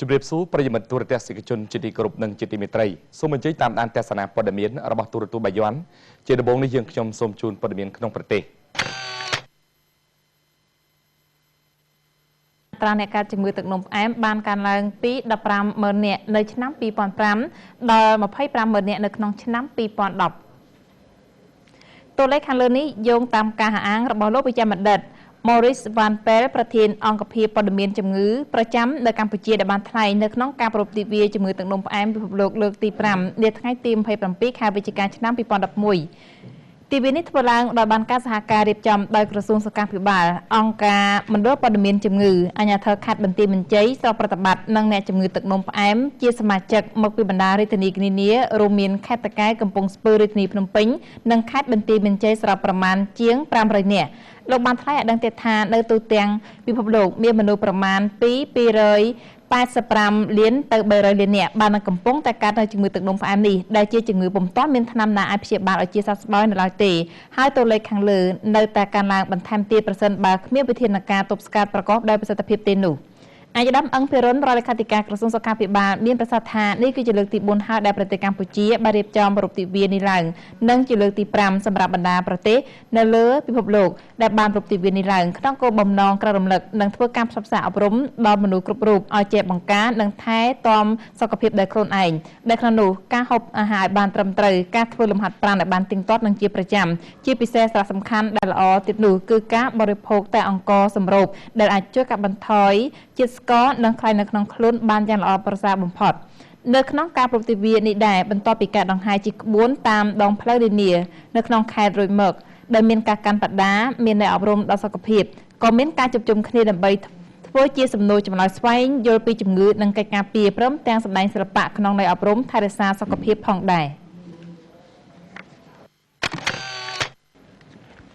ជម្រាបសួរប្រិយមិត្តទូរទស្សនិកជនជាទីគោរពនិងជាទីមេត្រីសូមអញ្ជើញតាមដានទស្សនាព័ត៌មានរបស់ទូរទស្សន៍បាយ័នជាដំបូងនេះយើងខ្ញុំសូមជូនព័ត៌មានក្នុងប្រទេស ត្រាអ្នកកើតជំងឺទឹកនោមផ្អែមបានកើនឡើងពី150,000នាក់នៅឆ្នាំ2005ដល់250,000នាក់នៅក្នុងឆ្នាំ2010តួលេខខាងលើនេះយោងតាមការអះអាងរបស់លោកវិជ្ជបណ្ឌិត Maurice Van Pel ប្រធានអង្គភាពព័ត៌មានជំងឺប្រចាំនៅកម្ពុជាដែលបានថ្លែងនៅក្នុងការប្រារព្ធទិវាជំងឺទឹកនោមផ្អែមពិភពលោកលើកទី5នាថ្ងៃទី27ខែវិច្ឆិកាឆ្នាំ2011ទិវានេះធ្វើឡើងដោយបានការសហការរៀបចំដោយក្រសួងសុខាភិបាលអង្គការមណ្ឌលព័ត៌មានជំងឺអាជ្ញាធរខេត្តបន្ទាយមានជ័យស្រុកប្រតិបត្តិនិងអ្នកជំងឺទឹកនោមផ្អែមជាសមាជិកមកពីបណ្ដារាជធានីនានារួមមានខេត្តតាកែវកំពង់ស្ពឺរាជធានីភ្នំពេញនិងខេត្តបន្ទាយមានជ័យសរុបប្រមាណជាង500នាក់លោកបានថ្លែងឲ្យដឹងទៀតថានៅទូទាំងពិភពលោកមានមនុស្សប្រមាណពី285លានទៅ300លាននាក់បាននឹងកំពុងតែកើតនៅជំងឺទឹកនោមផ្អែមនេះដែលជាជំងឺពុំទាន់មានថ្នាំណាអាចព្យាបាលឲ្យជាសះស្បើយនៅឡើយទេហើយតួលេខខាងលើនៅតែកើនឡើងបន្ថែមទៀតប្រសិនបើគ្មានវិធានការទប់ស្កាត់ប្រកបដោយប្រសិទ្ធភាពទេនោះឯកឧត្តមអង្គភិរុនរដ្ឋលេខាធិការក្រសួងសុខាភិបាលមានប្រសាសន៍ថានេះគឺជាលើកទី4ហើយដែលប្រទេសកម្ពុជាបានរៀបចំប្រារព្ធទិវានេះឡើងនិងជាលើកទី5សម្រាប់បណ្ដាប្រទេសនៅលើពិភពលោកដែលបានប្រារព្ធទិវានេះឡើងក្នុងគោលបំណងក្រើនរំលឹកនិងធ្វើការផ្សព្វផ្សាយអប់រំដល់មនុស្សគ្រប់រូបឲ្យចេះបង្ការនិងថែទាំសុខភាពដោយខ្លួនឯងដែលក្នុងនោះការហូបអាហារឲ្យបានត្រឹមត្រូវការធ្វើលំហាត់ប្រាណឲ្យបានទៀងទាត់និងជាប្រចាំជាពិសេសសារៈសំខាន់ដែលល្អទៀតនោះគឺការបរិភោគតែអង្ករសម្រូបដែលអាចជួយកាត់បន្ថយជាតិស្ករនិងខ្លាញ់នៅក្នុងខ្លួនបានយ៉ាងល្អប្រសើរបំផុតនៅក្នុងការប្រារព្ធទិវានេះដែរបន្ទាប់ពីការដង្ហែជាក្បួនតាមដងផ្លូវនានានៅក្នុងខេត្តរួចមកដែលមានការកាន់បដាមានន័យអប់រំដល់សុខភាពក៏មានការជួបជុំគ្នាដើម្បីធ្វើជាសំណួរចម្លើយស្វែងយល់ពីជំងឺនិងកិច្ចការពារព្រមទាំងសម្ដែងសិល្បៈក្នុងន័យអប់រំថែរក្សាសុខភាពផងដែរ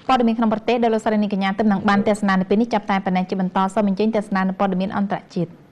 ព័ត៌មានក្នុងប្រទេសដែលលោកស្រីនាងកញ្ញាទើបនឹងបានទស្សនានៅពេលនេះចាប់តែប៉ុណ្ណេះជាបន្តសូមអញ្ជើញទស្សនានៅព័ត៌មានអន្តរជាតិ។